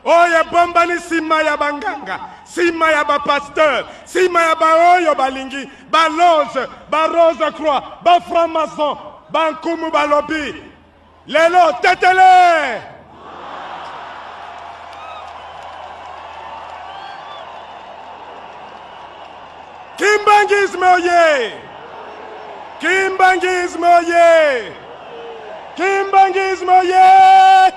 Oyo ebombani nsima ya banganga, nsima ya bapasteur, nsima ya baoyo balingi ba loge, ba rose croix, ba franc maçon, bankumu balobi lelo tetele. Kimbanguisme oye! Kimbanguisme oye! Kimbanguisme oye!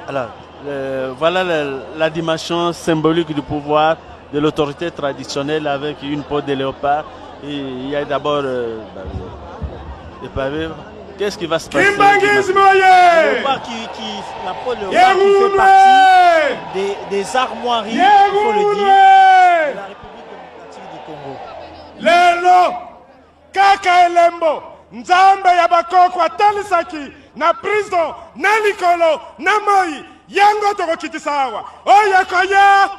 Alors, voilà la dimension symbolique du pouvoir de l'autorité traditionnelle avec une peau de léopard. Et il y a d'abord bah, le pavé. Qu'est-ce qui va se passer? Kimbanguisme oye! Léopard la peau de léopard qui fait partie des armoiries, il faut le dire, de la République démocratique du Congo. Lelo kaka elembo Nzambe ya bakoko atalisaki na prison na likolo na moi, yango tokokitisa awa oyo ekoya.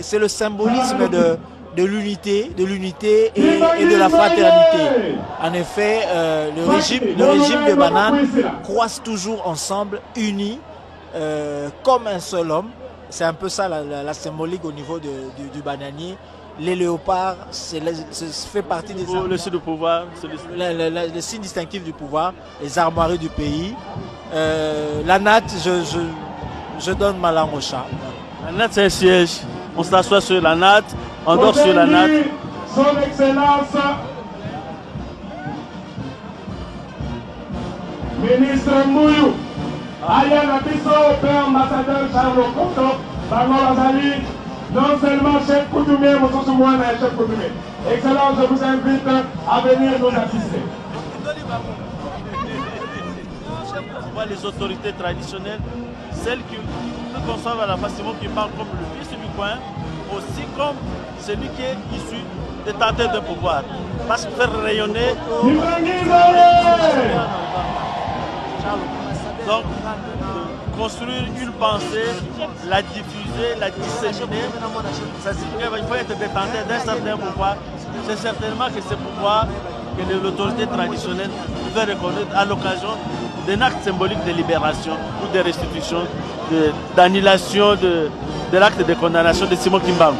C'est le symbolisme de l'unité, de l'unité et de la fraternité. En effet, le régime de banane croise toujours ensemble, unis, comme un seul homme. C'est un peu ça la symbolique au niveau du bananier. Les léopards, c'est le, c'est, fait partie des Le armoires. signe du pouvoir, c'est le Le signe distinctif du pouvoir, les armoiries du pays. La natte, je donne ma langue au chat. La natte, c'est un siège. On s'assoit sur la natte, on dort sur la natte. Son Excellence, Ministre Mbuyu, aya na biso pe ambassadeur Charles Okoto, bango bazali non seulement chef coutumier, mosusu mwana ya chef coutumier. Excellence, je vous invite à venir nous assister. On voit les autorités traditionnelles, celles qui conçoivent à la façon qui parle comme le fils du coin, aussi comme celui qui est issu des détenteur de pouvoir. Parce que faire rayonner. Donc, construire une pensée, la diffuser, la disséminer, ça signifie qu'il faut être détenteur d'un certain pouvoir. C'est certainement que ce pouvoir que l'autorité traditionnelle veut reconnaître à l'occasion d'un acte symbolique de libération ou de restitution, d'annulation de l'acte de condamnation de Simon Kimbangu.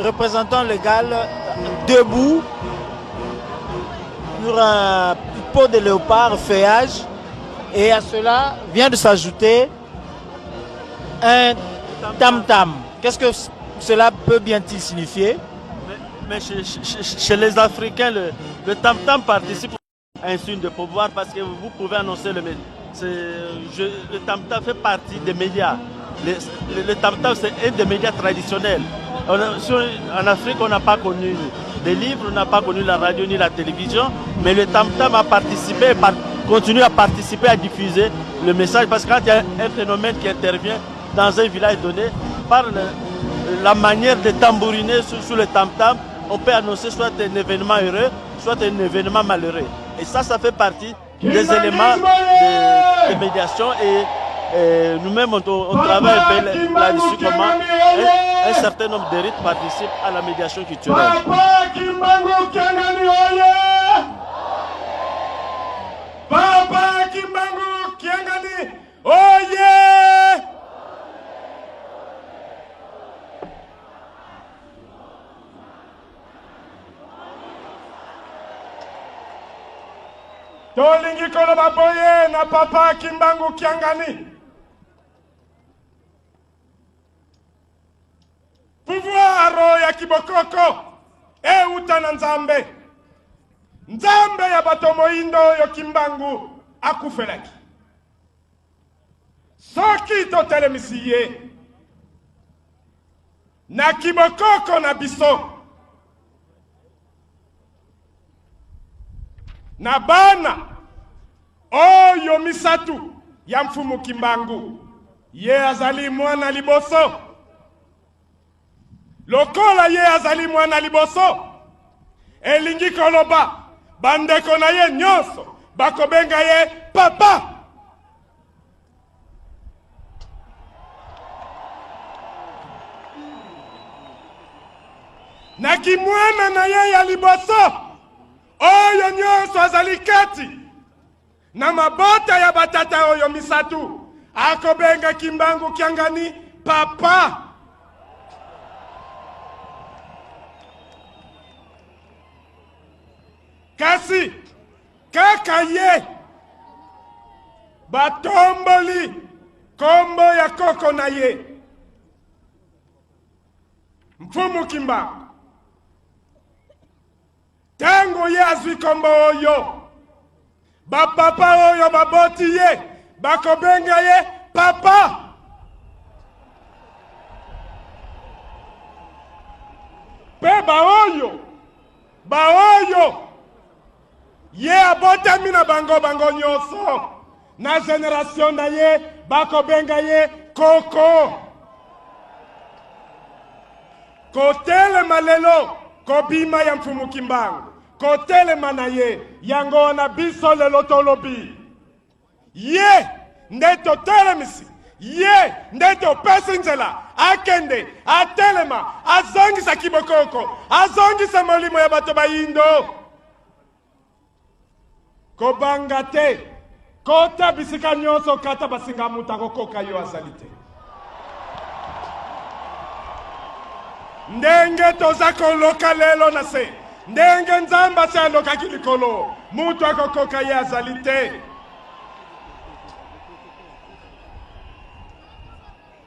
représentant légal debout sur un pot de léopard feuillage. Et à cela vient de s'ajouter un tam-tam. Qu'est-ce que cela peut bien-il signifier? Mais chez les Africains, le tam-tam participe à un signe de pouvoir parce que vous pouvez annoncer le Le tam-tam fait partie des médias. Le tam-tam, c'est un des médias traditionnels. En Afrique, on n'a pas connu les livres, on n'a pas connu la radio ni la télévision, mais le tam-tam a participé, continue à participer à diffuser le message parce que quand il y a un phénomène qui intervient dans un village donné, par la manière de tambouriner sous le tam-tam, on peut annoncer soit un événement heureux, soit un événement malheureux. Et ça fait partie des éléments de médiation et nous-mêmes, on travaille un peu là-dessus, comment un certain nombre de rites participent à la médiation culturelle. Papa Kimbangu Kiangani oye! Papa Kimbangu Kiangani oye! Tolingi koloba boye na Papa Kimbangu Kiangani. Pouvoir ya kibokoko euta na Nzambe. Nzambe ya bato moyindo oyo Kimbangu akufelaki. Soki totelemisi ye na kibokoko na biso na bana oyo misatu ya Mfumu Kimbangu, ye azali mwana liboso. Lokola ye azali mwana liboso, elingi koloba bandeko na ye nyonso bakobenga ye papa. Na kimwana na ye ya liboso oyo nyonso azali kati na mabota ya batata oyo misatu, akobenga Kimbangu Kiangani papa. Kasi kaka ye batomboli kombo ya koko na ye Mfumu Kimbangu. Tango ye azwi kombo oyo, bapapa oyo baboti ye bakobenga ye papa. Mpe baoyo ye abotami na bango bango nyonso na generation na ye bakobenga ye koko. Kotelema lelo kobima ya Mfumu Kimbangu, kotelema na ye yango wana biso lelo tolobi ye nde totelemisi ye, nde topesi nzela akende atelema, azongisa kibokoko, azongisa molimo ya bato bayindo. Kobanga te, kota bisika nyonso, kata basinga, moto akokoka yo azali te. Ndenge toza koloka lelo na se, ndenge Nzambe asi alokaki likolo, moto akokoka ye azali te.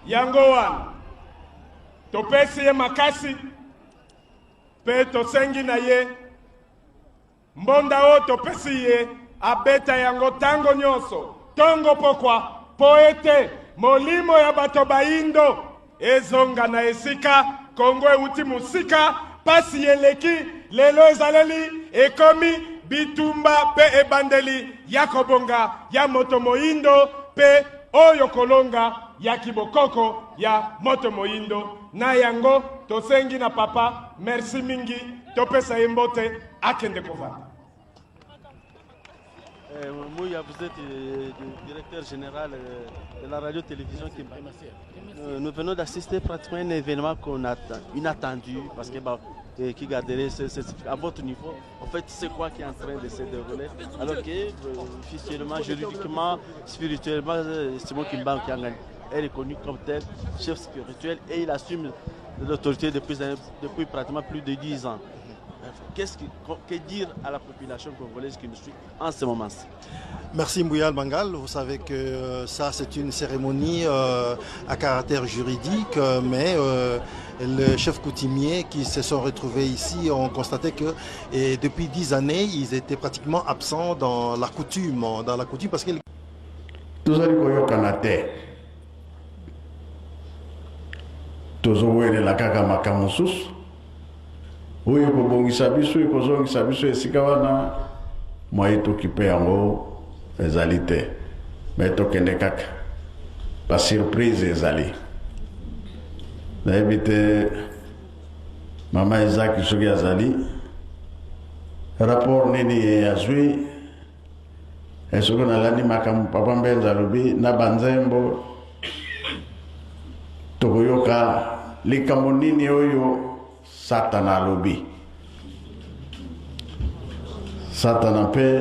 Yango wana topesi ye makasi mpe tosengi na ye mbonda oyo topesi ye abeta yango tango nyonso, tongo pokwa, mpo ete molimo ya bato bayindo ezonga na esika Kongo euti mosika. Pasi eleki lelo, ezaleli ekomi bitumba mpe ebandeli ya kobonga ya moto moyindo mpe oyo kolonga ya kibokoko ya moto moyindo. Na yango tosengi na papa merci mingi, topesa ye mbote, akende kovanda. Mouya, vous êtes directeur général de la radio-télévision qui nous venons d'assister pratiquement à un événement qu'on attend, inattendu, parce que bah, qui garderait à votre niveau, en fait, c'est quoi qui est en train de se dérouler, alors que officiellement, juridiquement, spirituellement, Simon Kimbangu Kiangani est reconnu comme tel chef spirituel et il assume de l'autorité depuis, depuis pratiquement plus de 10 ans. Qu'est-ce que, que dire à la population congolaise qui nous suit en ce moment-ci? Merci Mbouyal Mangal. Vous savez que ça, c'est une cérémonie à caractère juridique, mais le chef coutumier qui se sont retrouvés ici ont constaté que et depuis 10 années, ils étaient pratiquement absents dans la coutume parce que Tozali koyokana te, tozowelela kaka makambo mosusu oyo ekobongisa biso, ekozongisa biso esika wana. Mwaye tokipe yango ezali te, me tokende kaka, basurprise ezali. Nayebi te mama Ezaki soki azali rapport nini azwi. Soki nalandi makambo papa Mbenza alobi na banzembo, tokoyoka likambo nini oyo Satana alobi. Satana mpe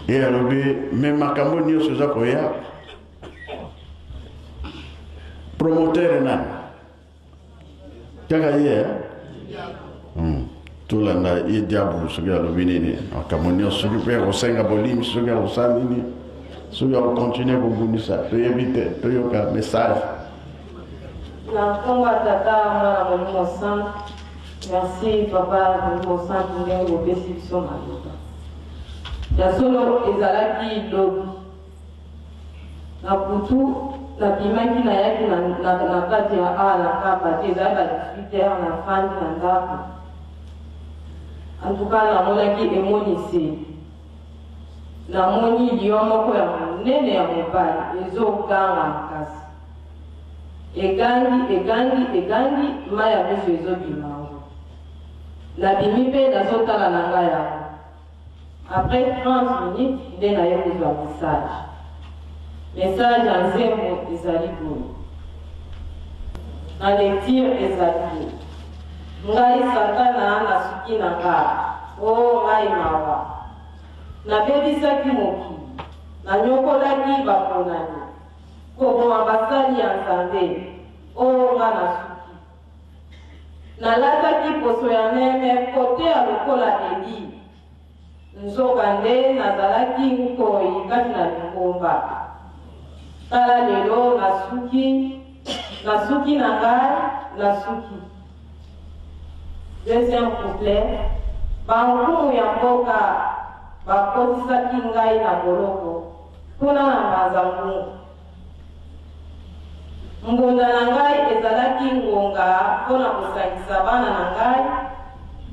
ye alobi, me makambo nyonso eza koya, promoteur nani? Kaka ye, eh? Tolanda ye diabolo soki alobi nini. Makambo nyonso, soki mpe akosenga bolimi, soki akosala nini, soki akocontinuer kobundisa, toyebi te. Toyoka message. Na nkombo ya Tata, Mwana, Molimo Santu. Merci papa Molimo Santu, ndenge bopesi biso maloba ya solo. Ezalaki lobi na butu, nabimaki, nayaki na kati ya awa na Kamba te. Ezali ba 18 heures, nafandi na ndako. Antuka namonaki emoniseli, namoni lion moko ya monene ya mobali ezoganga makasi, egangi, egangi, egangi, mai ya miso ezobima yango. Nabimi mpe nazotala na ngai yango. Après 30 minutes nde naye kozwa message. Message ya nzembo ezali boye, na lecture ezali boye: "Ngai Satana nasuki na nga, o ngai mawa, nabebisaki mokili, nanyokolaki baponami, koboma basali ya Nzambe, o nga nasuki. Nalataki poso ya meme, koteya lokola Eli, nzokande nazalaki nkoi kati na lingomba. Tala lelo nasuki, nasuki na ngai, nasuki." Deuxième couplet: "Bankumu ya mboka bakotisaki ngai na boloko kuna na Mbanza Ngungu. Ngonda na ngai ezalaki ngonga mpo na kosangisa bana na ngai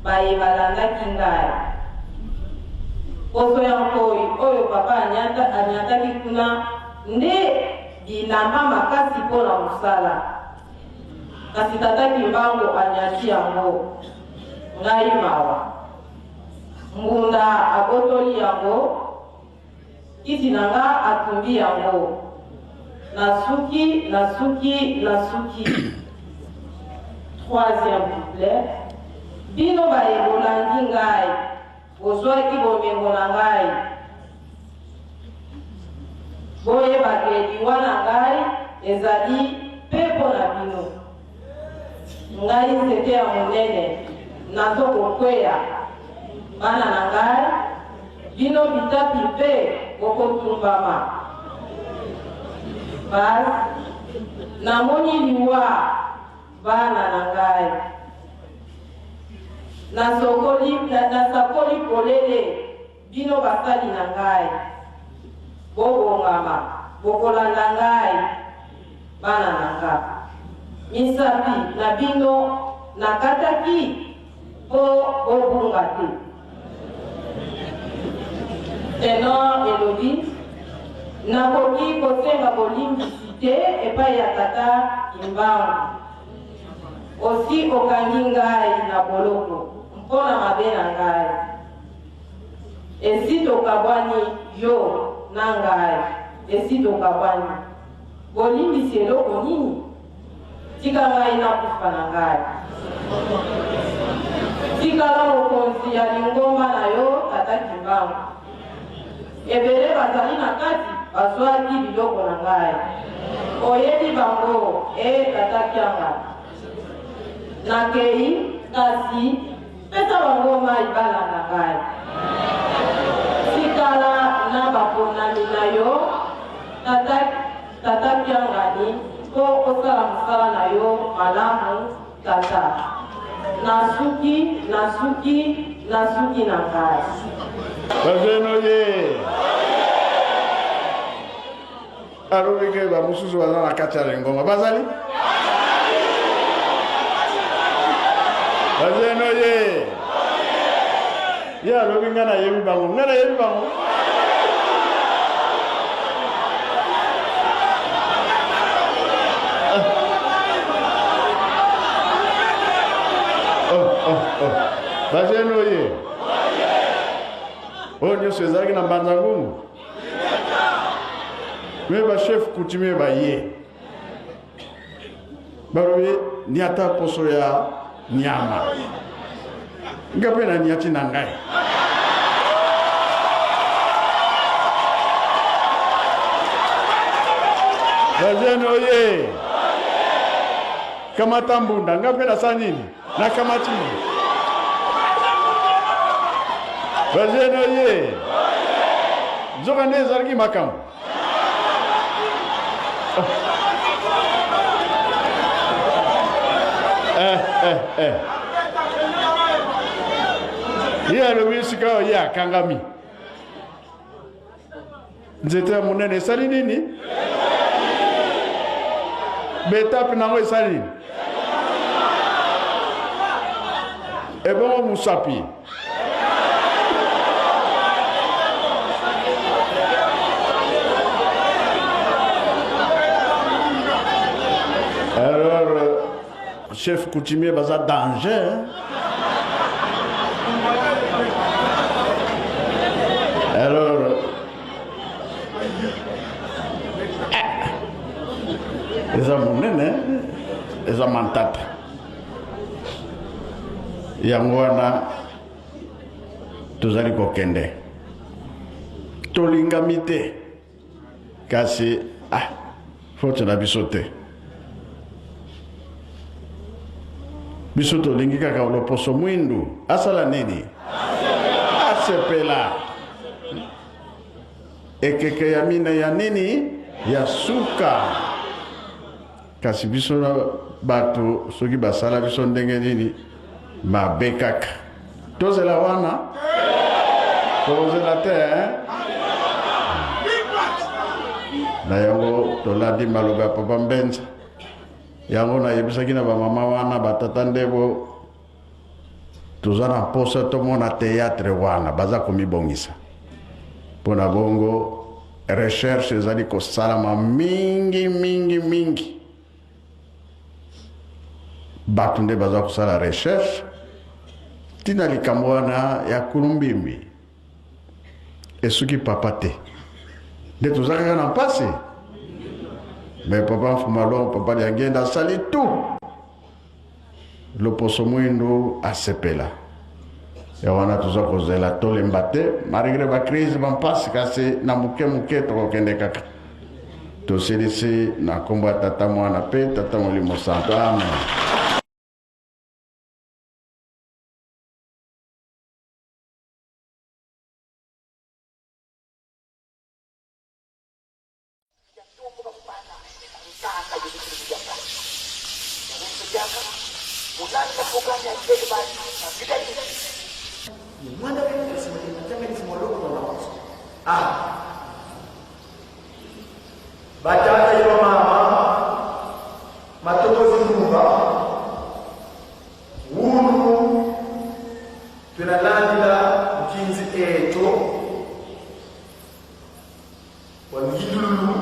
baye balandaki ngai. Poso ya nkoi oyo papa anyataki kuna nde bilamba makasi mpo na mosala, kasi tata Kimbangu anyati yango. Ngai mawa, ngunda abotoli yango, kiti na nga atumbi yango. Nasuki, nasuki, nasuki." Troisième couplet: "Bino baye bolandi ngai, bozwaki bomengo na ngai, boyebake liwa na ngai ezali mpe mpo na bino. Ngai nzete ya monene nazokokweya, bana na ngai, bino bitapi mpe bokotumbama. Bas namoni liwa, bana na ngai, nasakoli polele, bino basali na ngai, bobongama, bokolanda ngai, bana na nga. Misapi na bino nakataki mpo bobunga te." Ténor elobi: "Nakoki kosenga bolimbisi te epai ya tata Kimbangu. Osi okangi ngai na boloko mpo na mabe na ngai. Esi tokabwani, yo na ngai, esi tokabwani. Bolimbisi eloko nini? Tika ngai nakufa na ngai. Tikala mokonzi ya lingomba na yo, tata Kimbangu. Ebele bazali na kati bazwaki biloko na ngai." Oyebi bango, ee Tata Kianga. Nakei, kasi pesa bango mai balanda ngai. Tikala na baponami na yo, Tata, Tata Kiangani, mpo osala mosala na yo malamu, Tata. Nasuki, nasuki, nasuki na ngai. Bazeno ye alobi ke bamosusu baza na kati ya lingomba bazali bazeno ye ye alobi ngai nayebi bango ngai nayebi bango. Oh, oh, oh. Bazeno ye oyo nyonso ezalaki na mbanza ngungu me bachef coutumier baye balobi niata poso ya nyama nga mpe na niati na ngai. Bajene oye kamata mbunda nga mpe nasala nini nakamati. Bajene oye nzoka nde ezalaki makambo. Eh, eh, eh. Ye alobi sika oyo ye akangami nzete ya monene esali nini betape nango esali nini ebongo mosapi. Alors, chef coutumier baza danger, hein? Alors, eh, eza monene, eza mantata. Yango wana tozali kokende, tolingami te, kasi ah, faute na biso te. Biso tolingi kaka loposo mwindu asala nini? Asepela. Ekeke ya mine ya nini ya suka. Kasi biso na bato soki basala biso ndenge nini mabe kaka tozela wana tokozela te eh? Na yango tolandi maloba ya papa Mbenza. Yango nayebisaki na bamama wana batata ndebo toza na mposa tomona théâtre wana baza komibongisa mpo na bongo recherche ezali kosalama mingi mingi mingi. Bato nde baza kosala recherche ntina likambo wana ya kulumbimbi esuki papa te nde toza kaka na mpasi. Me papa Mfumalongo, papa Diangenda asali tout loposo mwindu asepela. Ya wana toza kozela tolemba te malgré ba crise ba mpasi, kasi na moke moke tokokende kaka. Tosilisi na nkombo ya Tata, Mwana mpe Tata Molimo Santo. Amen. Batata ye bamama matokozi nkumba wulu twenalandila nkinzi eto wa luhindululu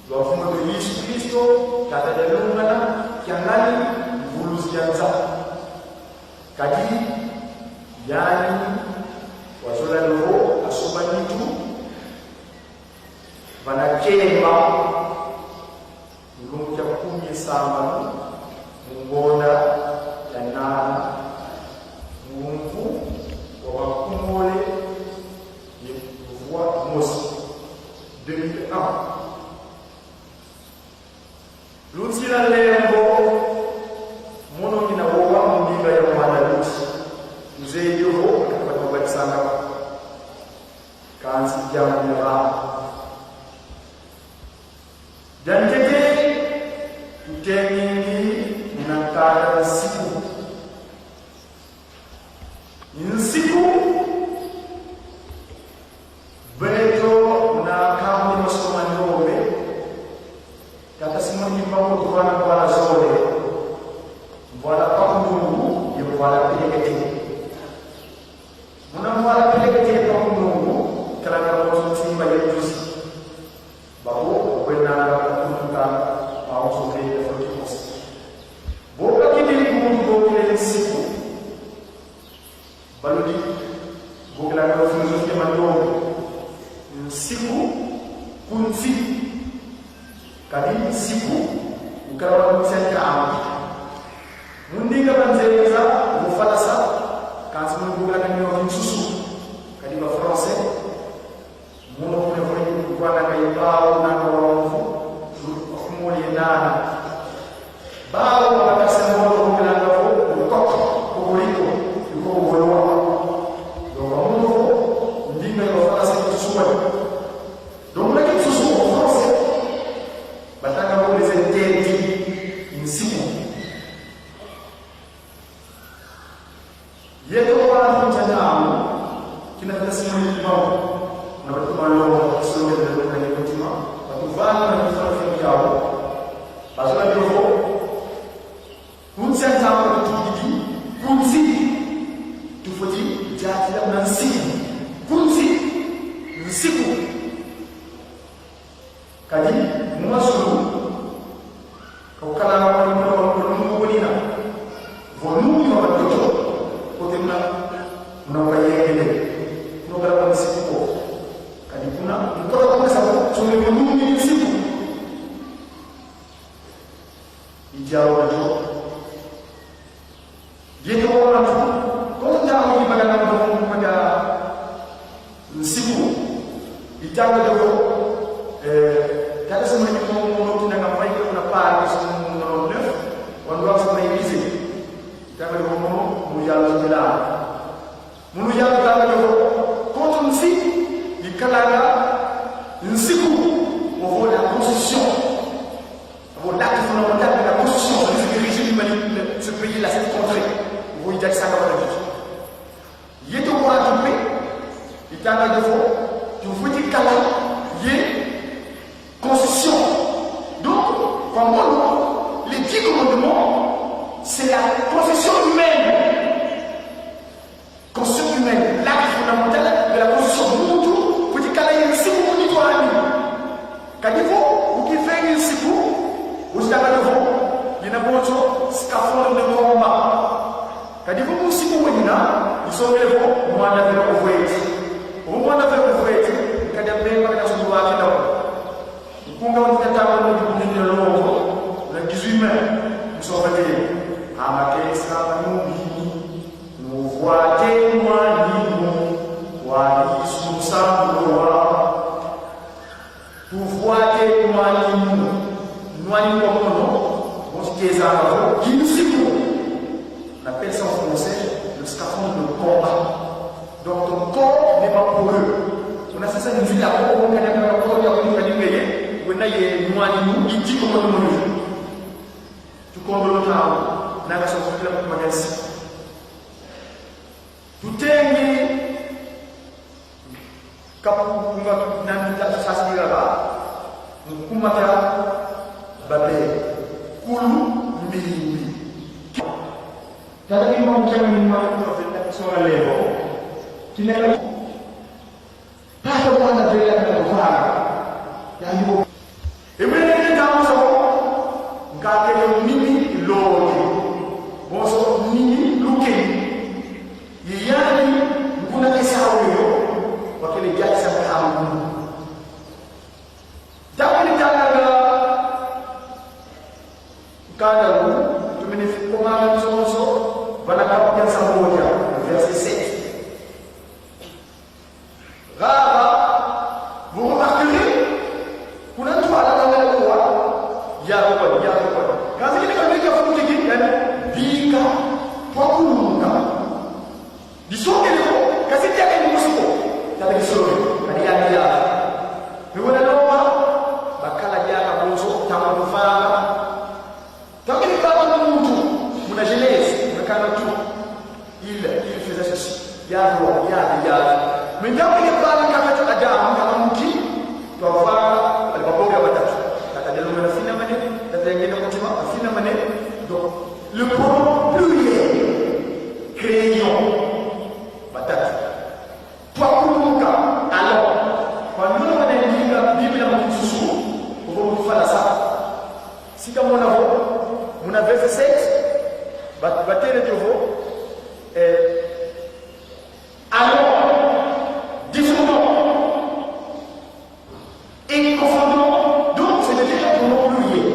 lwa Mfumu wetu Yesu Kristo, Tata dialungana kiangani mvuluzi ya nza kadi yani wazola loho asomba nitu vanakemba mulungu kya kumi esambanu mungonda ya nana mulungu wa bakumole ye mvua mosi 2001. Mvuala pelekete. Muna mvuala pelekete pa kunungu kalanga bonso tsimba ya juzi. Babo wenanga kunuka maonso ke ya fokiposi. Boka kidili kumuntu bokele siku. Balodi bokela ka philosophie mandongo. Nsiku kunzi. Kadi nsiku ukala wa mtsenta. Mundinga banzenza bufalasa kansi mubukela ka nyoki nsusu. Kadi ba français muno kune fwe kwana ka ibao na ngorofu kumuli nana. Bao bakasa mbolo bokela ka fo ukok kukuliko yuko boloa. Donc muno ndinga ba falasa nsusu. Donc la nsusu en français batanga ko les interdits insiku. Yeto wala mtandao kina tasimu kibao na watu malongo kisonge ndio kwenye mtima watu vana na kufanya vyao bazola bifo kuntsenta tutudi kunzi tufoti jati la nansiku kunzi nsiku kadi mumasulu kokala wali mwana wa vonumi wa watoto kote mna mnawayengele kuna kwa nsiku kadi kuna mkono kwa sababu tumi vonumi nsiku ijao jo yeto kwa mtu kwa ndio ni bagana mtu mmoja nsiku itanga dogo tata sema ni mo mo tinanga mai kuna pa so no neuf wandu wa sama ibize itanga dogo mo mu yalla jela munu yalla tanga dogo contre nsi ikalanga nsiku au vaut la constitution vaut l'acte fondamental de la constitution c'est ce qui régit ce pays là cette contrée vaut idak sanga wala yeto ko tupe itanga dogo tu futi kala ye constitution. Donc, comme les 10 commandements, c'est la constitution humaine. Constitution humaine, l'acte fondamental de la constitution. Muntu, futi kala ye nsiku munitu ani. Kadivo, ukifengi nsiku, usitaka dogo, yina bonso, scaphandre de combat. Kadivo musiku wenina, isongelevo mwana vela uvweti. Mwana vela uvweti, kada memba kada sundu wake ndawo. Nkunga wati tata wo ndi kunene longo le 18 mai musofate amakesa mubini nuvoate mwalimu wa isusamloa tuvoate mwalimu mwalimu kwa mono mosikeza ngavo kinsiku. On appelle ça en français le scaphandre de combat. Donc ton corps n'est pas pour eux. On a ça une ville à ko ko kana ko ya ko kadi ngeye wena ye mwalimu iti ko mo mo tu kombolo tawo nanga so kila mtu magasi tutengi kapu kunga nani ta sasira ba nkumata babe kulu mbili Tata ki mo kama ni ma ko fe ta so levo. Tinela pata bwana vela na kufara. Ya yuko Emene ni tamuso ngakele nini loke. Bonso nini luke. Yiyani nguna kesa hawo wakele jati sa hawo. Dakini tanga kana tumene koma sonso bana ka ya samboja verset 7. Rara, vous remarquerez kuna mtu alala kwa ya kwa ya kwa kazi kile kama kile kwa kiki yani bika twakulunga disongele ko kasi tia ni musuko tata kisoro kadi ya ya ni wana noma bakala ya ka bonso tamufanga Tant kama mtu muna Genèse muna tu il faisait ceci ya ya ya mais dans les parle kama tu Adam kama mki twavanga alibaboga batatu tata delunga na fina mane tata yengine kotima afina mane. Donc le pronom pluriel. Créons batatu Twakuluka alors Kwandolo wana ndinga Bible ya mususu okomufala sa Sika mona vo muna verset 7 batele diovo eh, Alors discutons et confondons. Donc c'est déjà un pronom pluriel.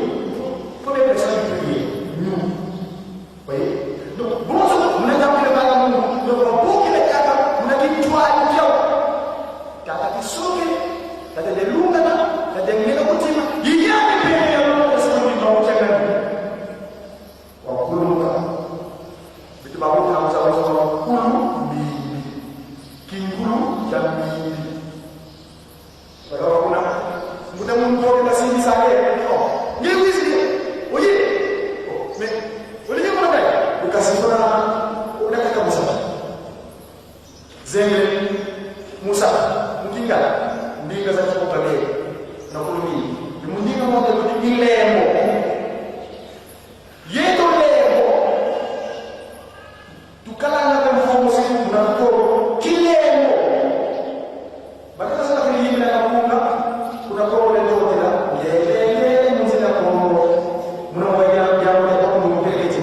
Première personne du pluriel, nous. Voyez? Donc, bonjour, nous avons le bala nous. Donc, on peut que le tata, nous avons toi et toi. Tata qui soke, tata de lungana, tata de ngena kutima. Il y a des pays dans le monde qui sont dans le Wakuluka. Bitu babuka mzawizo wakulu mbimbi. Kingulu cha mbimbi. Kuna kuna muntu oyo basindisake ngikwisi oye mais olingi kuna kai ukasifuna unakaka musa zengele musa mkinga ndinga za chikopale na kulumi mundinga moja kuti ilembo yeto lembo tukalanga kwa mfumo siku kuna kukoro kilembo bakata sana kuliyimila na kunga kuna koro le ndotela lelele munzila koro muna mwaya ya mwaya kwa kumpelete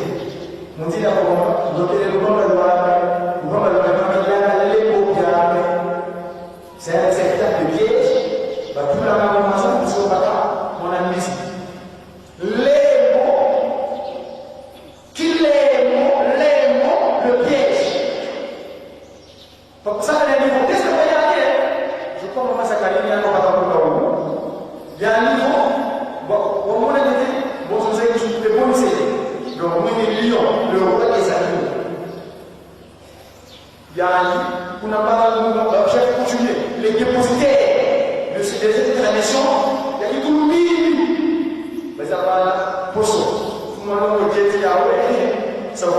munzila koro ndotele lubamba lwame lubamba lwame kamilana lembo byame. C'est un secteur de piège batula na masa kusobaka mwana misi lembo kilemo lemo le piège. Ça, c'est un niveau. Qu'est-ce que vous voyez? Je crois que maman Zacharie a encore pas Il y a un niveau. Bon, au moment où bon, je sais que je peux bon essayer. Donc, moi, le lion, le roi des animaux. Il y a un lit, on n'a pas le chef coutumier, les dépositaires de cette nation, il y a tout le monde. Mais ça va, posso. Tout le monde dit, ah ouais, ça va.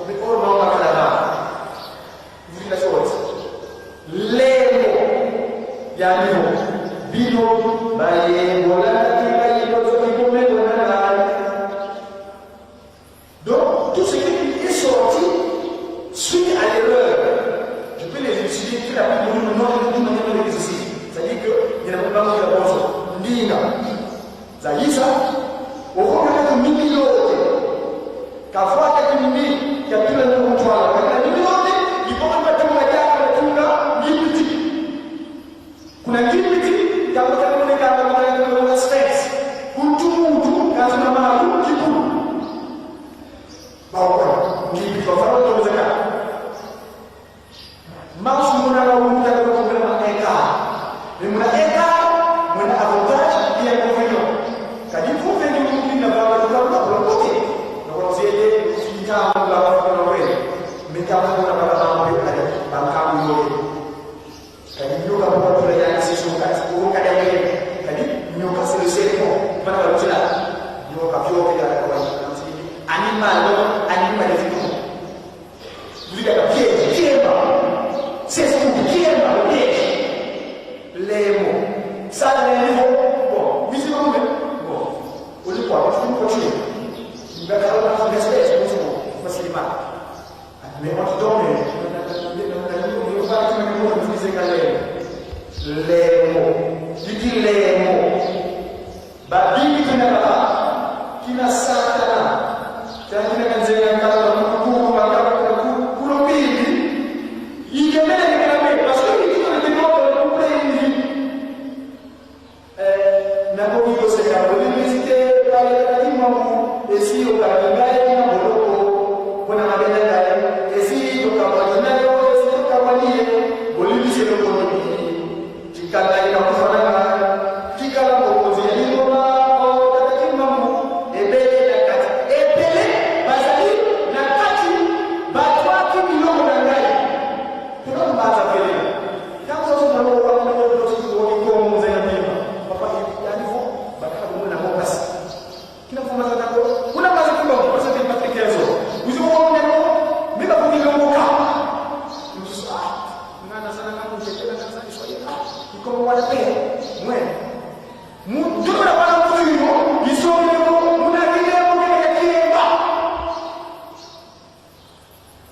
Mais oh non, ma calama. Vous la chose. Lemo ya niveau. Bino baye bola ki baye bozo ki bombe bona na. Donc tout ce qui est sorti suite à l'erreur, je peux les étudier très rapidement, non, non, non, non, non, ici. C'est-à-dire que il y a pas de bozo. Ndinga. Zaïsa, au regarde de mimilote. Kavwa ka mimi, ya tula na mutwala. Ka mimilote, il faut pas tout la ya tunga ngipiti. Kuna ngipiti ya kwa mune ka na mwana na sphinx. Kutu mutu ka tuna malu kipu. Ba kwa ngipiti ba fara to zaka. Masu muna na muta ka ko na eka. Mais muna eka, muna avantage et inconvénient. Kadi faut venir nous na ba ka ba ko côté. Donc on s'est dit fika la ba ko na we. Mais ka ko na ba ba ba ba ka mu yo. Kadi nyoka ko ko ya si so ka ko ka ya Kadi nyoka c'est le serpent. Ba ka lo la. Nyoka pio ke ya ko animal animal de tout. Vous dites piège, kiemba. C'est ce que kiemba le piège. Les mots. Ça les niveaux. Bon, visiblement bon. Au lieu quoi, il faut continuer. Il va faire une espèce, facilement. Mais on te donne, les mots. Il dit les mots. Babibi kina baba, kina satana. Kina kina kala kuku makaba kuku mbili. Ikemele kina me parce que il dit que le démon de couple il nakoki koseka olibisi te balekaki mwangu esi okangi ngai na boloko mpona mabe na ngai esi tokabwani na yo esi tokabwani ye bolibisi eloko nini tika ngai na kufa na ngai tikala mokonzi ya lingomba otataki mambu ebele na kati ebele bazali na kati batwaki biloko na ngai tona mbaza velela ntango papa ya niveau bakaka bomona ngo pasi kina fuma za nako kuna maza kimba kwa sababu Patrick Enzo uzo wona no mimi bakuki longoka mtusu ah ngana sana kama mtetela na sana Kiswahili ah ikomo wala pe mwe mu na bana mtu yo isomi yo muna kile mo kile kiemba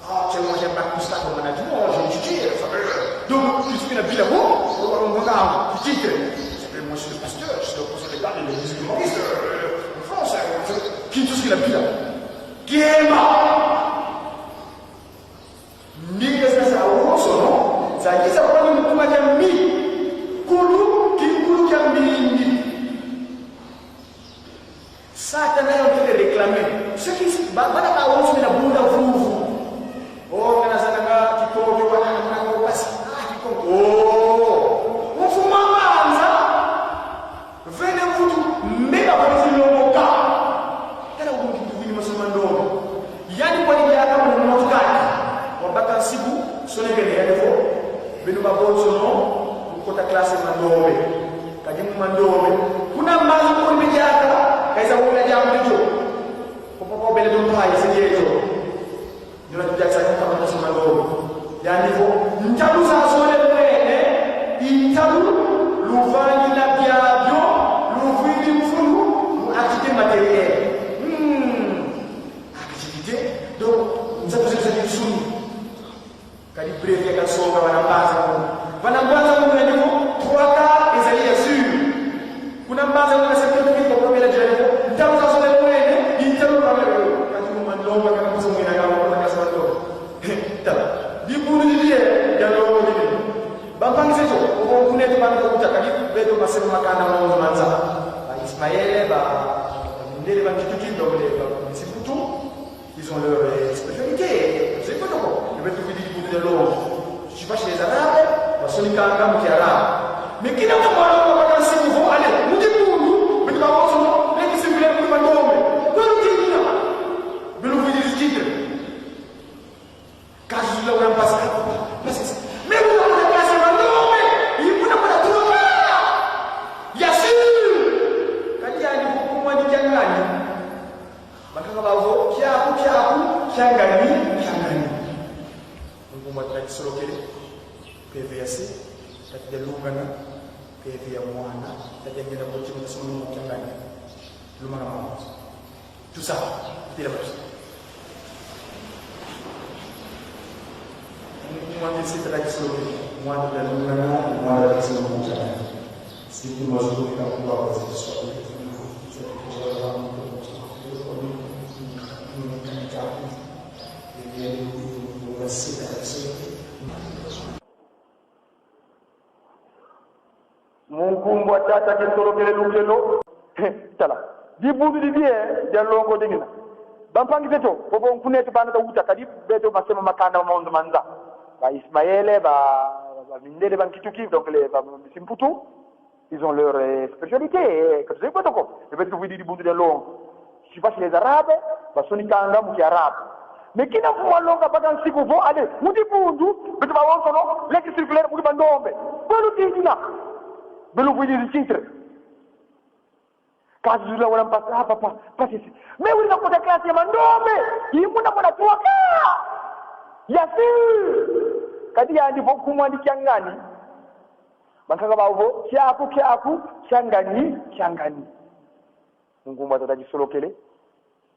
ah chema constat comme management, j'ai étudié, donc je suis la ville à vous, on titre. Moi je suis le pasteur, je suis le conseil d'État de l'église humaniste en France, qui tout ce qu'il a vu là. Kiema! Ndinga sasa urosono, zakisa kwani mkuma jamii, kulu kinkulu kya mbindi. Satan est en train de réclamer. Ceux qui bana ba wofu na bunda vuvu. Oh kana sana nga kikombe wana na ko pasi. Ah kikombe. Oh. Mfu mamanza. Vene mfutu mbeba kwa lomoka. Tena umuntu kuvini masoma ndogo. Yani kwa nini yaka mu motukati. Wabaka nsibu sonekele yalevo. Benu babonso no kota classe mandombe. Kadimu mandombe. Kuna mazu kwa mbijaka kaisa wona jambe jo ko papa bele dum hay se jejo dina tu jaksa ko kama so mando yani fo ntalu sa sole mwene intalu luvangi la biabio luvili mfulu mu activité matérielle activité donc nzatu zetu sunu kadi brevet ka songa wana mbaza mu wana mbaza mu na niveau 3 quarts ezali ya sûr kuna mbaza mu na 70 ko ko la jani ntalu sa sole mwene intalu kamera kati mu mandonga kana kusa mwina kama kuna kasa mandonga tala dibunu didiye jalo didi bampang sejo ko kune to ban ko kadi beto masema makana mo manza ba Ismaël ba ndele ba kituki donc les ba Simputu ils ont leur spécialité c'est quoi donc je vais te dire du de l'eau je suis pas chez les arabes ba sonika ngam ki arabe mais kina ko mo ko kan simu fo ale mu dibunu beto ba woso leki sibile mu mandombe ko tinina belu vidi titre Kazi la wana pasi pasi mais vous avez classe mandombe il kuna kuna tuka ya sûr kadi yani kumwa ni jangani bakanga bawo kyaku kyaku kyangani kyangani ngumwa tadisolokele PVC tati lungana PV ya mwana tati ngenda kochima somo kyangani lumanga mama tout ça bila basi mwana sita la kisolokele mwana da lungana mwana da somo kyangani siku mazuri kama kwa Kiswahili Munkumbwa tata kisolokele lukelo tala dibundu dibie jalongo dingina bampangi teto popo nkuneto bana ta uta kadi beto masema makanda maondo manza ba Ismaël ba ba mindele ba nkituki donc les ba Simputu ils ont leur spécialité que c'est quoi donc je vais te vous dire dibundu de long je suis pas chez les arabes ba sonikanga mu arabe mais kina mfuma longa baka nsiku vo ale mudibundu beto ba wonso no leki circulaire mu bandombe belu tindina belu vous dire titre kazi zula wana mpasa ah papa pasi mais wili nakota classe ya mandombe imuna mwana tuwaka yasi kadi yandi vo kumwandikia ngani bankaka bavo kyaku kyaku kyangani kyangani ngumba tata jisolokele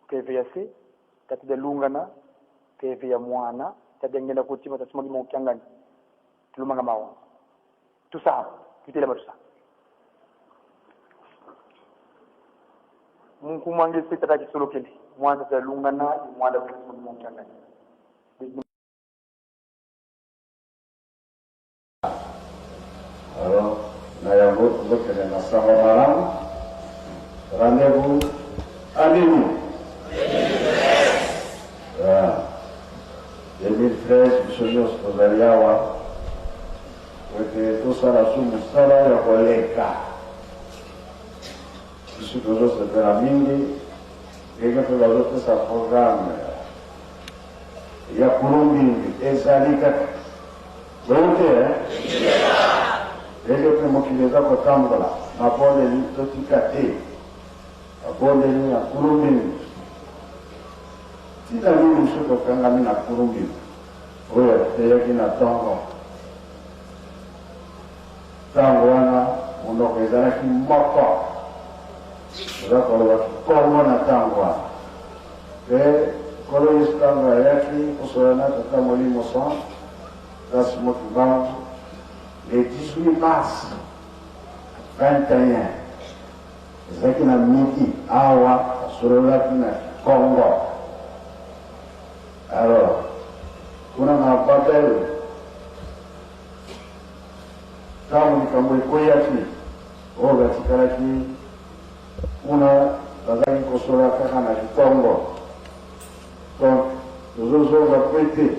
PVC tati de lungana PV ya mwana tati ngenda kutima tatsuma gimo kyangani tulumanga mawo tout ça tutele tout ça munkumange se tata jisolokele mwana tata lungana mwana kutima gimo kyangani Alors, na yango tozokende na sango malamu rendez-vous à minuit. 2013 biso nyonso tozali awa po ete tosala su mosala ya koleka biso tozosepela mingi ndenge mpe bazopesa programme ya kulumbimbi ezali kaka bongo te ndenge mpe mokili eza kotambola mabondeli totika te mabondeli ya kulumbimbi ntina nini biso tokangami na kulumbimbi oyo ateyaki na ntongo ntango wana monoko ezalaki moko oza koloba kikongo na ntango wana mpe Nkolo Yesu ntango ayaki kosolola na Tata Molimo Santu, Tata Simon Kimbangu, le 18 mars 21, ezalaki na midi, awa asololaki na Congo. Alors, kuna na Babel, ntango likambo ekweyaki, oyo batikalaki kuna bazalaki kosolola kaka na kikongo. Donc, tozozonga po ete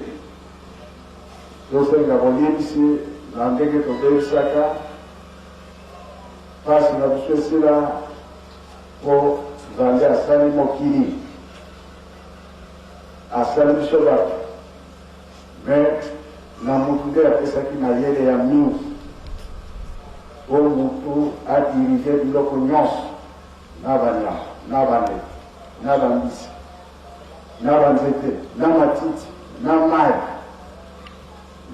tosenga bolimbisi na ndenge tobebisaka mpasi na biso esila, mpo Nzambe asali mokili, asali biso bato, mais na mutu nde apesaki mayele ya mingi mpo mutu adirige biloko nyonso, na banyama, na bandeke, na bambisi, na banzete, na matiti, na mai.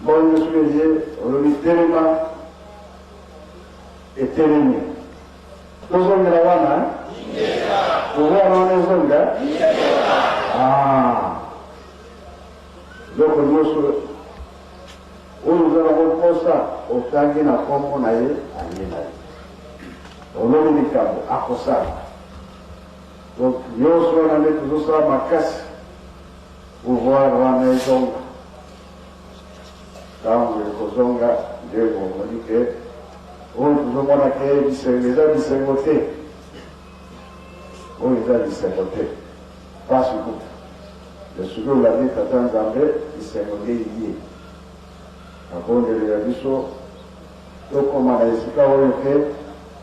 Mbongo soki eye, olobi telema, etelemi. Tozongela wana, pouvoir wana ezonga. Ah, biloko nyonso oyo oza nango mposa, otangi na nkombo na ye, aye na ye. Olobi likambo, akosala. Donc nyonso wana nde tozosala makasi pouvoir wana ezonga. Ntango ekozonga nde bomoni ke oyo tozomona ke bisengo eza bisengo te, oyo eza bisengo te, pasi kutu. Soki olandi Tata Nzambe, bisengo nde ye abondelela biso tokoma na esika oyo ke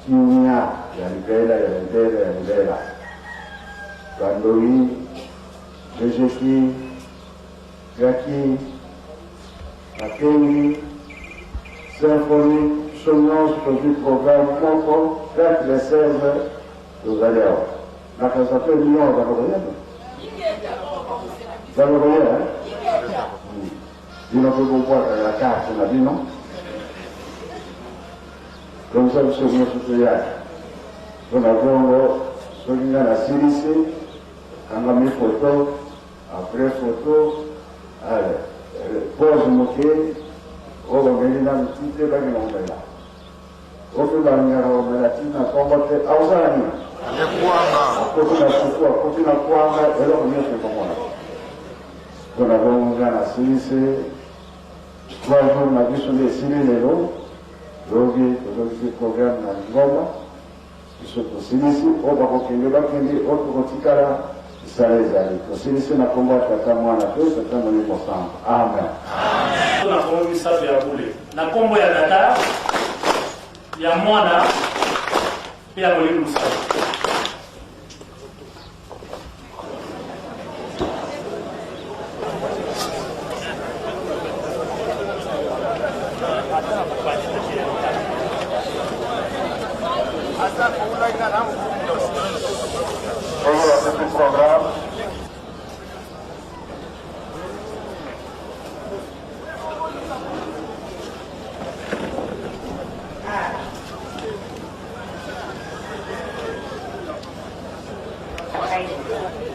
kimia ya libela ya libela ya libela. Bandoi, Jejeki, Gaki, Bakengi, Symphonie, biso nyonso tozwi programme moko kati le 16 tozali awa. Nakanisa mpe Lyon bakokoya te? Bakokoya? Bino mpe bobwakaka karte na bino komsa biso nyonso toyaka mpo na bongo. Soki ngai nasilisi, kangami foto, après photo, allez, pause moke, oyo bameli nanu ti te bakenda komela, oyo mpe balingaka komela ti na ntongo te, akosala nini? Akoti na fufu, akoti na kwanga, eloko nyonso ekomona. Mpo na bongo ngai nasilisi 3 jours na biso nde esili lelo. Lobi tozongisi programme na lingomba. Biso tosilisi, oyo bakokende bakende, oyo tokotikala, misala ezali. Tosilisi na kombo ya Tata, Mwana mpe Tata Molimo Santu. Amen. Na nkombo misato ya bule, na nkombo ya Tata, ya Mwana mpe ya Molimo Mosantu.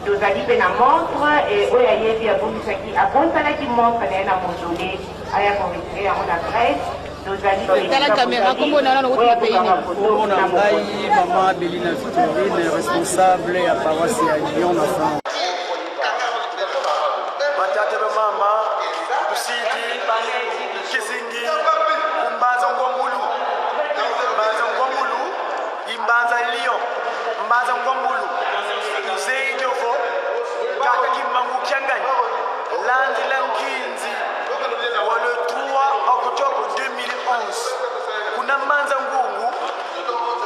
Tozali mpe na montre e oyo ayebi abongisaki, abosanaki montre na ye na mausolée, aya ko retirer yango na Grèce. Tozali Tala caméra, kombo na nano oyo wuti pays akokanga nini? photo Kombo na na ngai mokonzi. Mama Belina Victorine, responsable ya paroisse ya Lyon na France. Batata bamama tusidi kizingi kumbanza ngwambulu mbanza ngwambulu imbanza lion mbanza ngwambulu mzee jovo kaka kimbangu kiangani landi la nkinzi wa le 3 octobre 2011 kuna manza ngungu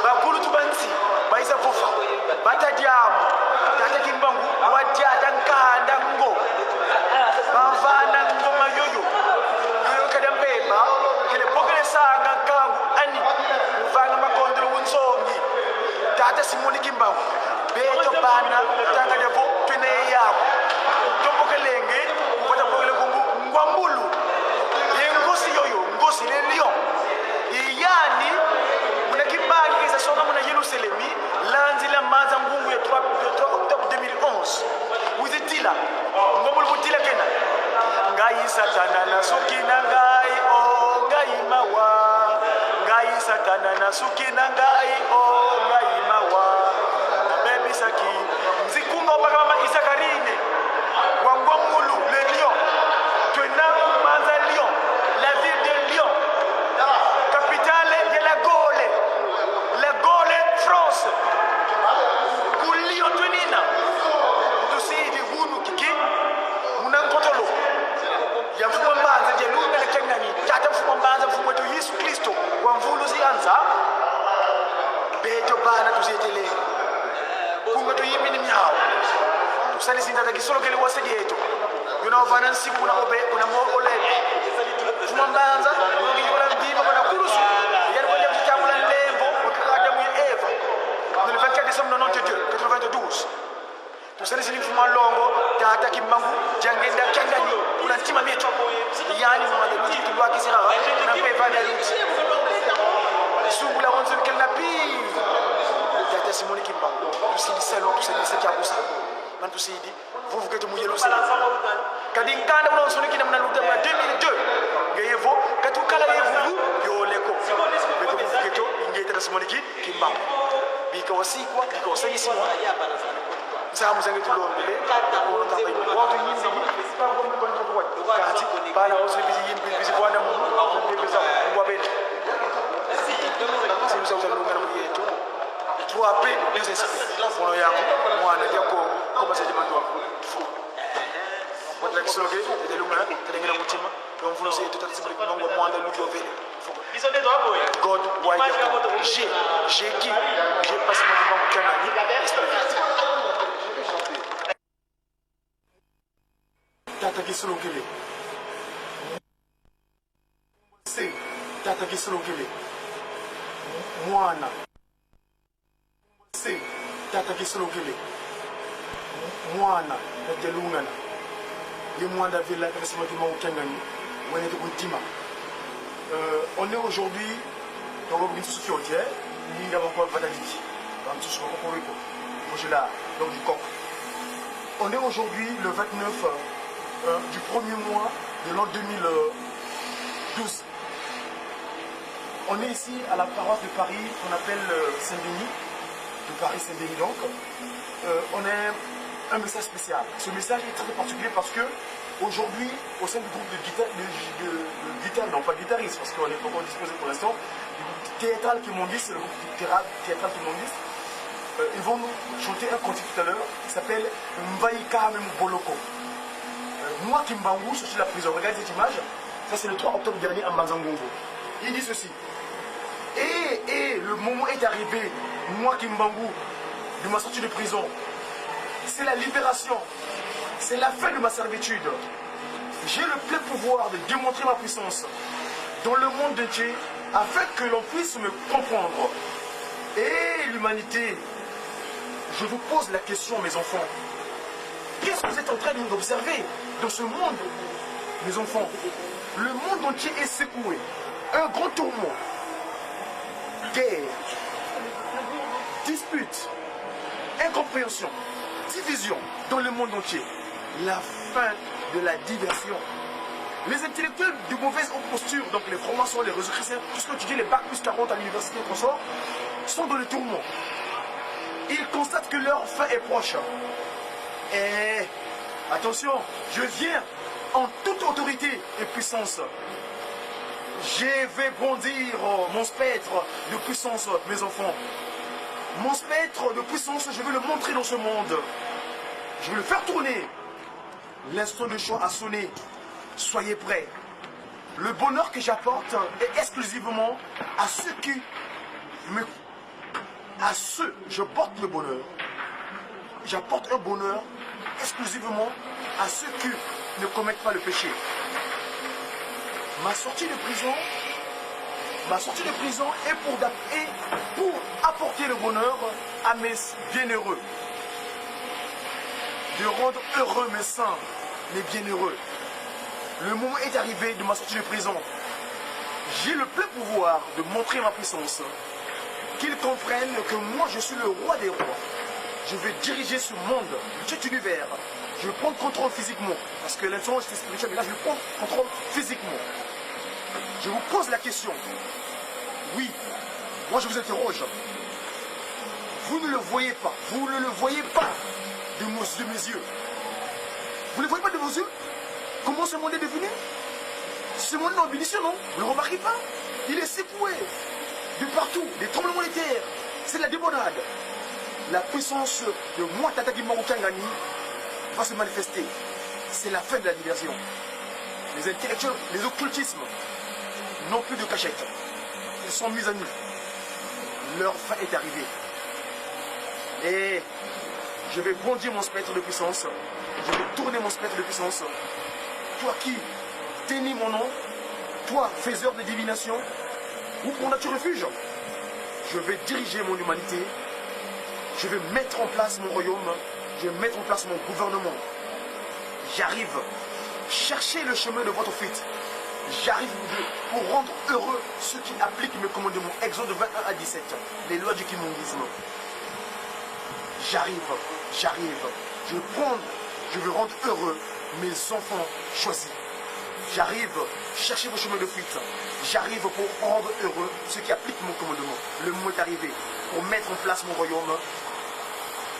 bakulutu bansi baisa kufa batadiamu tata kimbangu wadiata nkanda ngo bavana ngoma yoyo yoyo kada mpemba kele bokele sanga nkangu ani muvanga makondolo wunsongi tata simoni kimbangu beto bana tanga devo twene yako tombokelenge upata bokele kungu ngwambulu yengosi yoyo ngosi le lion iyani muna kimbangi keza songa muna Yerusalemi lanzi la manza ngungu ya 3 octobre 2011 uzitila. Satana nasuki na ngai o oh, ngai mawa. Ngai Satana nasuki na ngai o oh, ngai mawa. Nabebisaki nzikunga opaka mama Isakarine wangwa mulu le lion twena kumanza lion la ville de Lyon capitale de la Gaule la Gaule France ku Lyon twenina tusidi hunu kiki munankotolo ya mfumo mbanza jelunga lekengani tata mfumo mbanza mfumo wetu Yesu Kristo wa mvulu zianza beto bana tuzieteleni kunga tuyimini myawo tusalisinda takisolokele wasejeto yona wavana nsiku kuna obe kuna mo olebe mfumo mbanza unongiyikola ndima kuna kulusu yali kwenda kuchitambula lembo Adamu ya Eva le 24 décembre 92 92 tusalisini mfumo longo tata kimbangu jangenda kyangani kuna ntima mietu yani mwana luti tulwakisira na peva na luti sungula onzo kelna pi tata simoni kimbangu tusidisa lo tusidisa kyabusa man tusidi vuvuketu muyelusi kadi nkanda una nsoni kina mna luta ma 2002 ngeyevo katukala yevuvu yoleko beto vuvuketu ingeta simoni kimbangu bika wasikwa bika wasanyisimwa nsamu zange tulombele ono tamba watu yimbi kati bana oso bizi yimbi bizi bwana mu bizi wabele simsa uzalunga na yetu tuape les esprits mono yako mwana yako koma seje mandwa watla kisoloke edelunga telengela mutima tomfuno se yetu tatsimuli mango mwanda lujo vele God why J'ai j'ai qui j'ai pas mon mango kanani esprit Tata kisolokele se tata kisolokele mwana se tata kisolokele mwana na jalungana ye mwanda vela tata mango kanani wene tukuntima. On est aujourd'hui dans le donc du coq. On est aujourd'hui le 29 du premier mois de l'an 2012. On est ici à la paroisse de Paris qu'on appelle Saint-Denis, de Paris Saint-Denis donc. On est un message spécial. Ce message est très particulier parce que aujourd'hui, au sein du groupe de guitare, de guitare, non pas guitariste, parce qu'on n'est pas encore disposé pour l'instant, du groupe théâtral Kimondis, le groupe théâtral Kimondis, ils vont nous chanter un cantique tout à l'heure qui s'appelle Mbaïka Boloko. Moi Kimbangu, je suis la prison. Regardez cette image, ça c'est le 3 octobre dernier à Mbanza-Ngungu. Il dit ceci. Et le moment est arrivé, moi Kimbangu, de ma sortie de prison. C'est la libération. C'est la fin de ma servitude. J'ai le plein pouvoir de démontrer ma puissance dans le monde entier afin que l'on puisse me comprendre. Et l'humanité, je vous pose la question, mes enfants. Qu'est-ce que vous êtes en train d'observer dans ce monde, mes enfants? Le monde entier est secoué. Un grand tourment. Guerre, dispute, incompréhension, division dans le monde entier. La fin de la diversion. Les intellectuels de mauvaise posture, donc les francs-maçons, les réseaux chrétiens, tout ce que tu dis, les bacs plus 40 à l'université et consorts, sont dans le tourment. Ils constatent que leur fin est proche. Et attention, je viens en toute autorité et puissance. Je vais bondir mon spectre de puissance, mes enfants. Mon spectre de puissance, je vais le montrer dans ce monde. Je vais le faire tourner. L'instant de choix a sonné. Soyez prêts. Le bonheur que j'apporte est exclusivement à ceux qui me... À ceux, je porte le bonheur. J'apporte un bonheur exclusivement à ceux qui ne commettent pas le péché. Ma sortie de prison, ma sortie de prison est pour apporter le bonheur à mes bienheureux. De rendre heureux mes saints, mes bienheureux. Le moment est arrivé de ma sortie de prison. J'ai le plein pouvoir de montrer ma puissance. Qu'ils comprennent que moi je suis le roi des rois. Je vais diriger ce monde, cet univers. Je vais prendre contrôle physiquement. Parce que l'influence c'est spirituel, mais là je vais prendre contrôle physiquement. Je vous pose la question. Oui, moi je vous interroge. Vous ne le voyez pas. Vous ne le voyez pas de, de mes yeux. Vous ne le voyez pas de vos yeux Comment ce monde est devenu Ce monde est en ébullition, non Vous ne le remarquez pas Il est secoué de partout, des tremblements de terre. C'est la débandade. La puissance de moi, Tata Kimbangani, va se manifester. C'est la fin de la diversion. Les intellectuels, les occultismes n'ont plus de cachette. Ils sont mis à nu. Leur fin est arrivée. Et je vais bondir mon spectre de puissance. Je vais tourner mon spectre de puissance. Toi qui dénies mon nom, toi, faiseur de divination, où prendras-tu refuge Je vais diriger mon humanité. Je vais mettre en place mon royaume. Je vais mettre en place mon gouvernement. J'arrive. Cherchez le chemin de votre fuite. J'arrive pour rendre heureux ceux qui appliquent mes commandements. Exode 21 à 17. Les lois du kimbanguisme. J'arrive, j'arrive. Je vais prendre, je vais rendre heureux mes enfants choisis. J'arrive, cherchez vos chemins de fuite. J'arrive pour rendre heureux ceux qui appliquent mon commandement. Le mot est arrivé pour mettre en place mon royaume.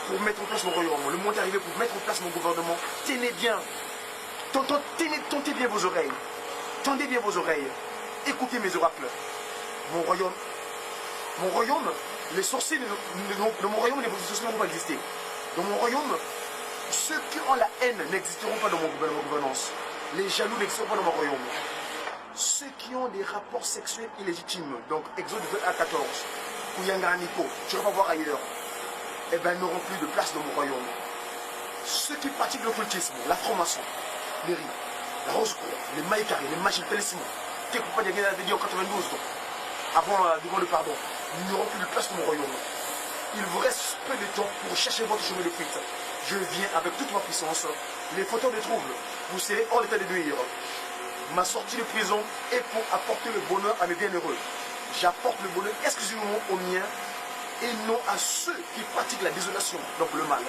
Pour mettre en place mon royaume. Le mot est arrivé pour mettre en place mon gouvernement. Tenez bien. Tenez, tentez bien vos oreilles. Tendez bien vos oreilles. Écoutez mes oracles. Mon royaume, mon royaume, les sorciers de mon royaume, les sorciers ne vont pas exister. Dans mon royaume, ceux qui ont la haine n'existeront pas dans mon gouvernance. Les jaloux n'existeront pas dans mon royaume. Ceux qui ont des rapports sexuels illégitimes, donc Exode 2 à 14, Kouyanganiko, tu ne vas pas voir ailleurs, eh bien, n'auront plus de place dans mon royaume. Ceux qui pratiquent l'occultisme, la franc-maçon, les riz, la rose-croix, les mailles carrées, les magies, le talisman, avait dit en 92, donc, avant la demande de pardon, n'auront plus de place dans mon royaume. Il vous reste peu de temps pour chercher votre chemin de fuite. Je viens avec toute ma puissance. Les fauteurs de troubles, vous serez hors d'état de nuire. Ma sortie de prison est pour apporter le bonheur à mes bienheureux. J'apporte le bonheur exclusivement aux miens et non à ceux qui pratiquent la désolation, donc le mal.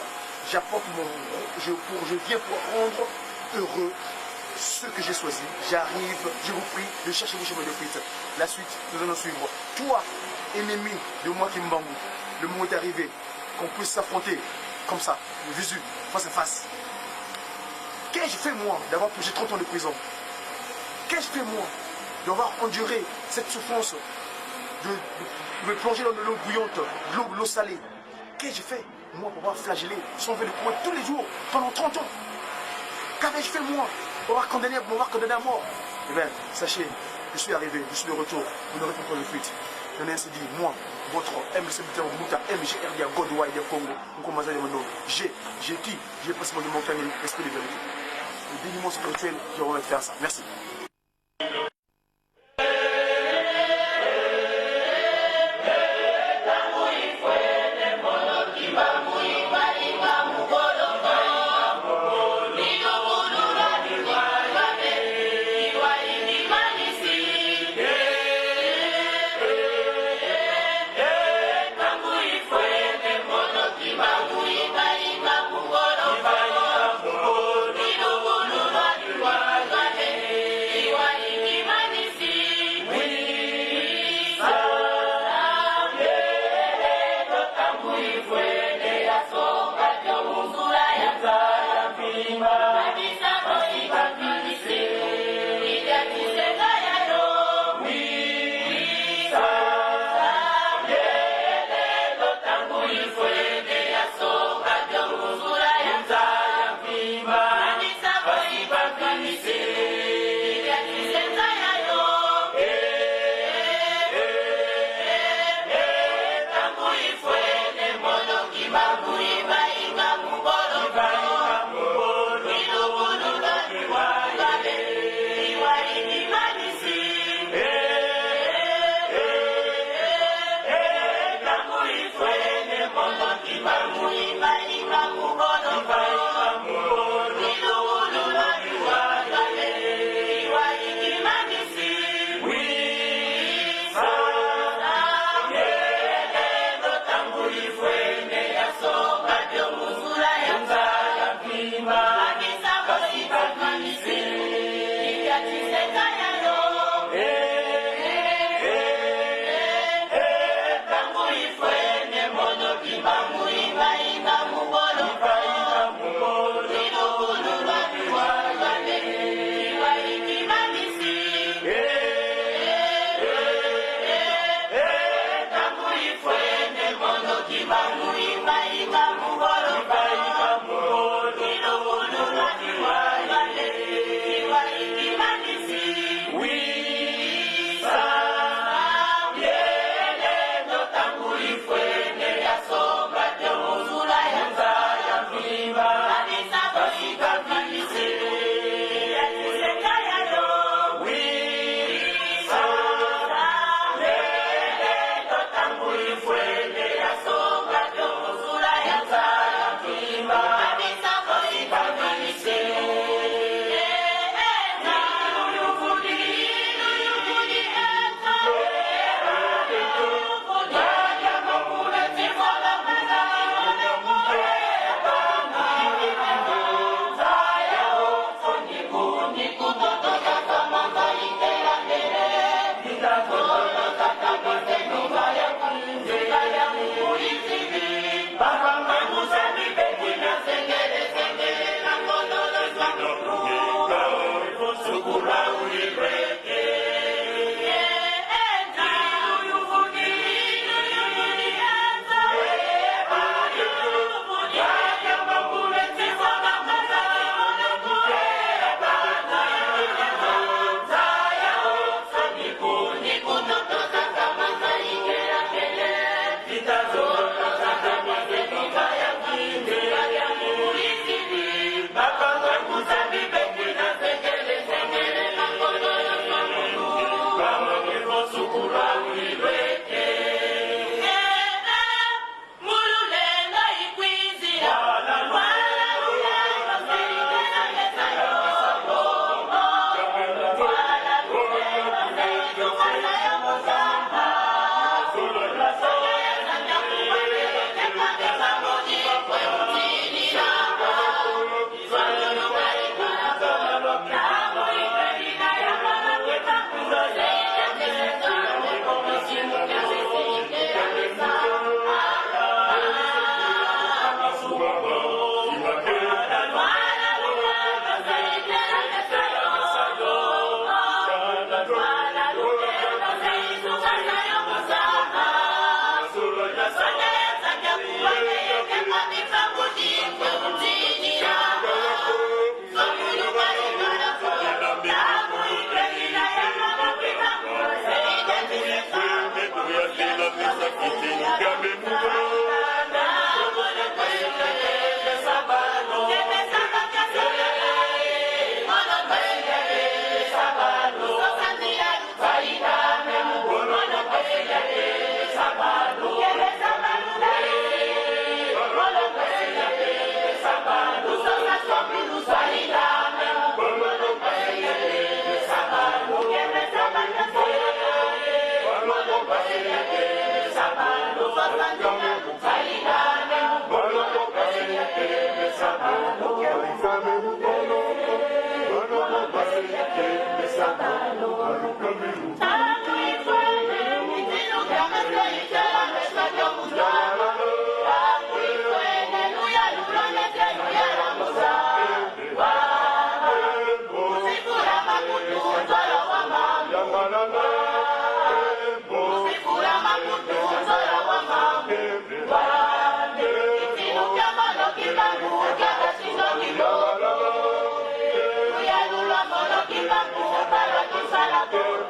J'apporte mon. Je, pour, je viens pour rendre heureux ceux que j'ai choisis. J'arrive, je vous prie de chercher vos chemins de fuite. La suite, nous allons suivre. Toi, ennemi de moi qui me le moment est arrivé qu'on puisse s'affronter comme ça, le visu, face à face. Qu'ai-je fait moi d'avoir purgé 30 ans de prison Qu'ai-je fait moi d'avoir enduré cette souffrance de, me plonger dans de l'eau bouillante, de l'eau salée Qu'ai-je fait moi pour avoir flagellé, sauvé le coin tous les jours pendant 30 ans Qu'avais-je fait moi pour avoir condamné, pour condamné à mort Eh bien, sachez, je suis arrivé, je suis de retour, vous n'aurez pas de fuite. Je n'ai ainsi dit, moi, votre MC Mouta, MGRD, Godouaï, Congo, Nkomaza J'ai, j'ai qui J'ai passé mon montagne, l'esprit de vérité. Le dénuement spirituel, je vais faire ça. Merci.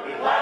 Thank you.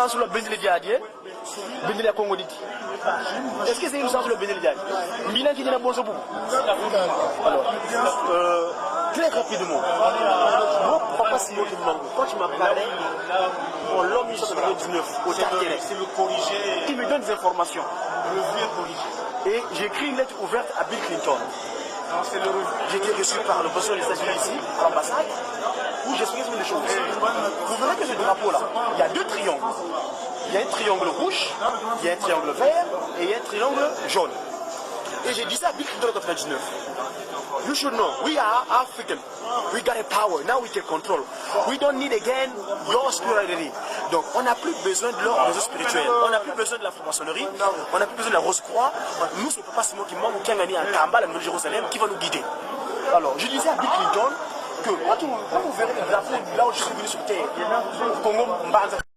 Lusansu lwa bendele diadi eh? Bendele ya Congo didi. Est-ce que c'est lusansu lwa bendele diadi? Mbina ki dina bonso bubu. Alors, euh, très rapidement, moi, papa Simon Kimbangu, quand tu m'as parlé en l'an 1999, au Tarteret, qui me donne des informations. Et j'ai écrit une lettre ouverte à Bill Clinton. J'ai été reçu par le président des États-Unis ici, à l'ambassade, où j'expliquais des choses. Vous verrez que ce drapeau-là, il y a deux triangles. Il y a un triangle rouge, il y a un triangle vert et il y a un triangle jaune. Et j'ai dit ça à Bill Clinton en 1999. You should know, we are African. We got a power. Now we take control. We don't need again your spirituality. Donc, on n'a plus besoin de leur réseau spirituel. On n'a plus besoin de la franc-maçonnerie. On n'a plus besoin de la Rose-Croix. Nous, c'est Papa Simon Kimbangu Kiangani à Kamba, la Nouvelle-Jérusalem, qui va nous guider. Alors, je disais à Bill Clinton que quand, vous verrez le drapeau là où je suis venu sur terre, Congo, Mbanza,